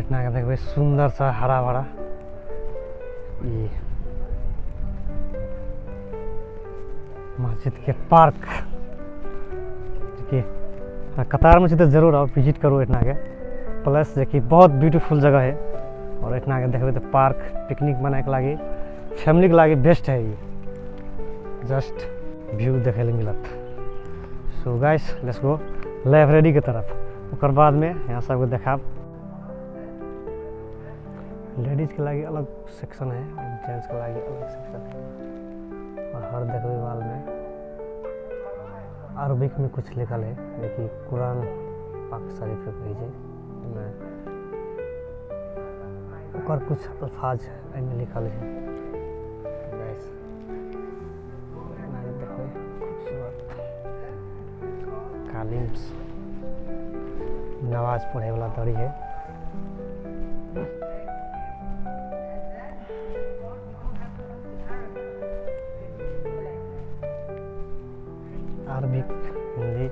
एतना के देखबै सुंदर सा हरा भरा ई मस्जिद के पार्क जे कि कतार में छी तऽ जरूर आउ, विजिट करू एतना के। प्लस जे कि बहुत ब्यूटीफुल जगह है। और एतना के देखबै तऽ पार्क पिकनिक मनाए के लागी, फैमिली के लागी बेस्ट है ई। जस्ट व्यू देखे ले मिलत। So guys let's go library के तरफ। ओकर बाद में यहाँ सबके देखाब। लेडीज के लागी अलग सेक्शन है और जेंट्स के लागी अलग सेक्शन है। और हर देखबै वाल में अरबिक में कुछ लिखल है, जेकि कुरान पाक शरीफ के कहै छै। एहिमे ओकर कुछ अल्फाज एहिमे लिखल है। गाइस देखबै खूबसूरत कालीन नमाज पढ़े वाला दरी है। अरबिक, हिंदी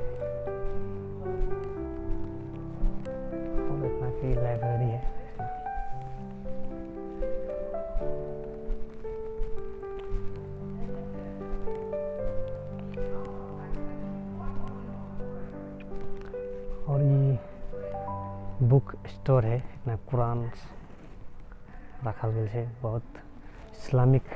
और इतना की लाइब्रेरी है। और ये बुक स्टोर है, इतना कुरान रखल गेल छै, बहुत इस्लामिक।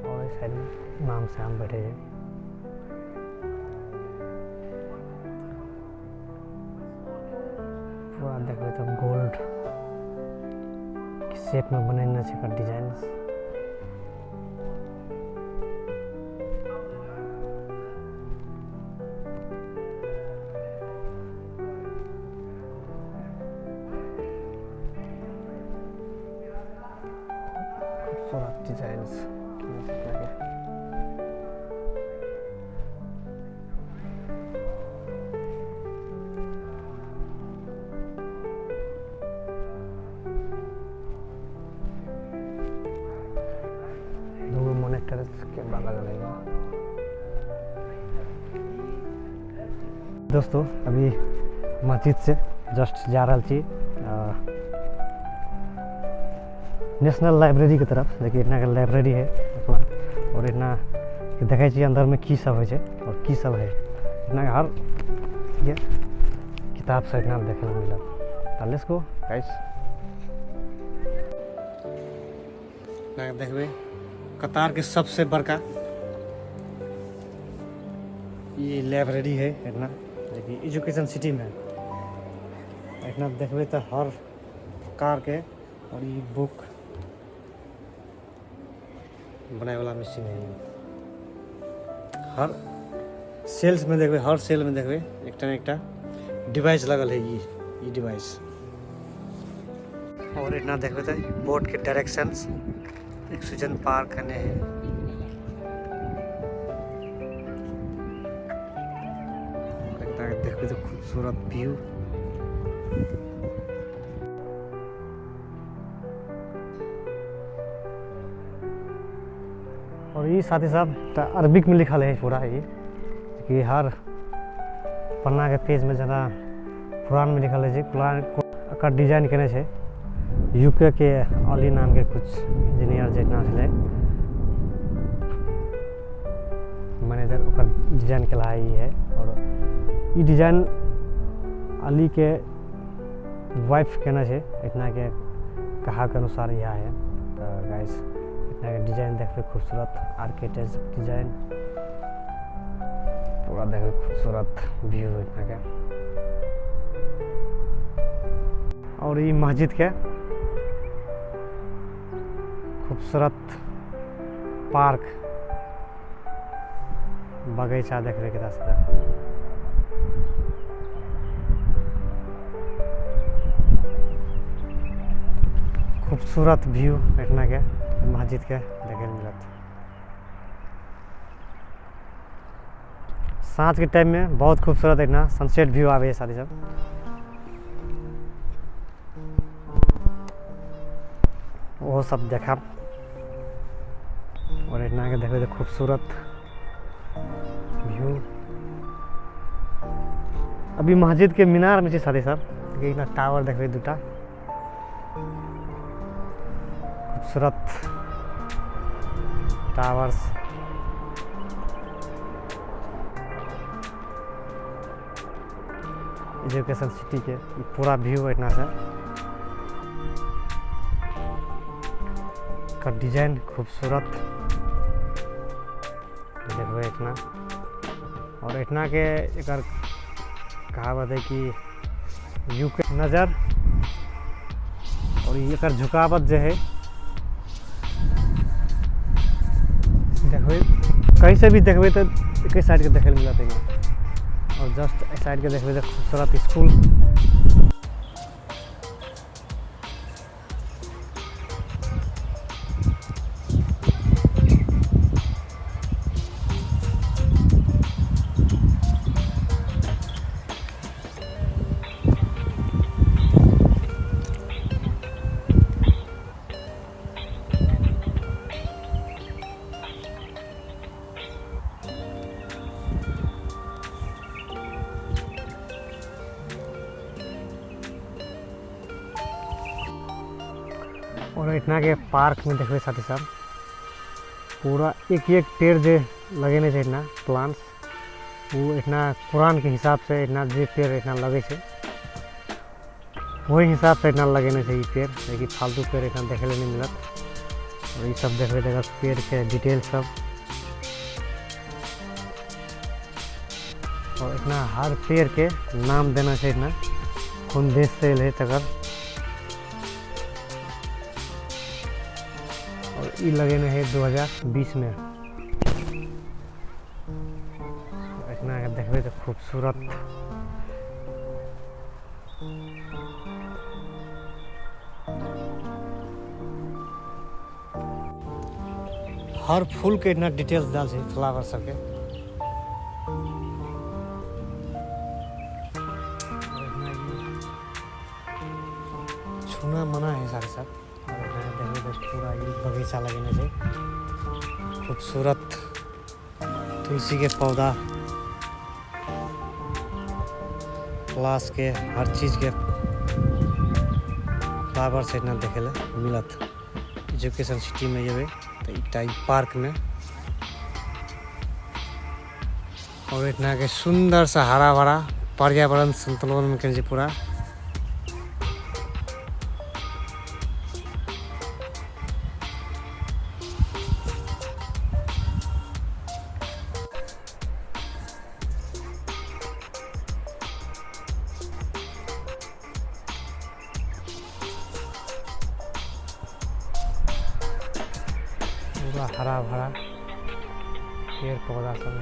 और इस साइड में इमाम साहब बैठे हैं। पूरा देखबै तऽ गोल्ड शेप में बनेने छै एकर डिजाइन। खूबसूरत डिजाइन। दूगो मोनिटर कैमरा लगल है। दोस्तों अभी मस्जिद से जस्ट जा रहल छी नेशनल लाइब्रेरी के तरफ। देखिए इतना के लाइब्रेरी है अपना, और इतना देखे छी अंदर में की सब होइ छै और की सब है। इतना हर ये किताब से इतना देखे ला मिलत। तो let's go guys. इतना देखबे कतार के सबसे बड़का ये लाइब्रेरी है इतना, देखिए एजुकेशन सिटी में। इतना देखबे तो हर प्रकार के और ये बुक बनाए वाला मशीन है। हर सेल्स में देखबे, हर सेल में देखबे एकटा न एकटा डिवाइस लगल है, ये डिवाइस। और इतना देखबे तो बोर्ड के डायरेक्शंस ऑक्सीजन पार्क करने है। देखबे तो खूबसूरत व्यू। और ये साथ ही साथ अरबिक में लिखल है पूरा ये, कि हर पन्ना के पेज में जेना कुरान में लिखल है, कुरान एकर डिजाइन केने छै यूके के अली नाम के कुछ इंजीनियर जितना छलै मैनेजर, ओकर डिजाइन केला ई है। और ई डिजाइन अली के वाइफ केने छै, इतना के कहा के अनुसार यह है। तो गाइस इतना के डिजाइन देखबे खूबसूरत आर्किटेक्ट डिजाइन पूरा देखबे खूबसूरत व्यू इतना के। और ये मस्जिद के खूबसूरत पार्क बगीचा देखबे के रास्ता। खूबसूरत व्यू इतना के मस्जिद के देखे मिलत। साँझ के टाइम में बहुत खूबसूरत इतना सनसेट व्यू आवे है साथी सब। वो सब देखा। और इतना के देखो तो खूबसूरत व्यू। अभी मस्जिद के मीनार में छै साथी सब, एहिना टावर देखबै दूटा खूबसूरत टावर्स। एजुकेशन सिटी के पूरा व्यू एहिना से का डिजाइन खूबसूरत देखबै एहिना। और एहिना के एकर कहावत है कि यूके नज़र और एकर झुकावत जे है देखबै कहीं से भी देखबै तो एक साइड के देखे मिलत है। और जस्ट साइड के देखबै तो खूबसूरत स्कूल। और एहिठिना के पार्क में देखबै साथी सब पूरा एक एक पेड़ जे लगेने छै एहिठिना प्लांट्स, वो एहिठिना कुरान के हिसाब से एहिठिना जे पेड़ एहिठिना लगै छै वही हिसाब से एहिठिना लगेने छै ई पेड़, लेकिन फालतू पेड़ एहिठिना देखै लए नहि मिलत। और ई सब देखबै तऽ पेड़ के डिटेल सब। और एहिठिना हर पेड़ के नाम देना छै एहिठिना कोन देश से एलै तकर। और ई लगेने है 2020 में। एहिठिना के देखबै तऽ खूबसूरत हर फूल के इतना डिटेल्स डाल छै फ्लावर सबके। छूना मना है सारे सब। और देखबै तऽ पूरा ई बगीचा लगेने छै खूबसूरत तुलसी के पौधा, प्लास के हर चीज के फ्लावर से इतना देखे ला मिलत। एजुकेशन सिटी में जेबै तऽ एकटा ई पार्क में। और इतना के सुंदर सा हरा भरा पर्यावरण संतुलन में केने छै पूरा। पूरा हरा भरा पेड़ पौधा सब है।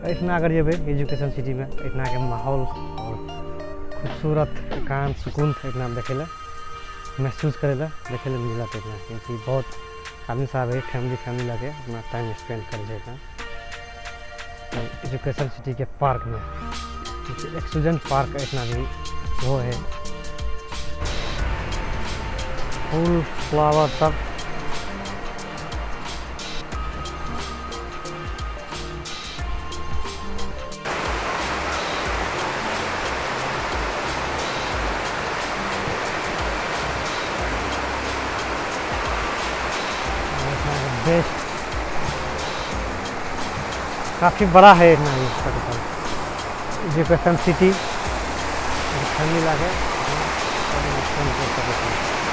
एहिठिना अगर जेबै एजुकेशन सिटी में एहिठिना के माहौल और खूबसूरत एकांत सुकून एहिठिना देखै लए महसूस करै लए देखै लए मिलत एहिठिना, क्योंकि बहुत आदमी सब आबै फैमिली फैमिली लए अपना टाइम स्पेंड करै छै एहिठिना एजुकेशन सिटी के पार्क में। एक्सुजन पार्क एहिठिना भी वो है, फूल फ्लावर सब। बेस्ट काफ़ी बड़ा है इतना ये एजुकेशन सिटी, फैमिली लाके कर सकै छी।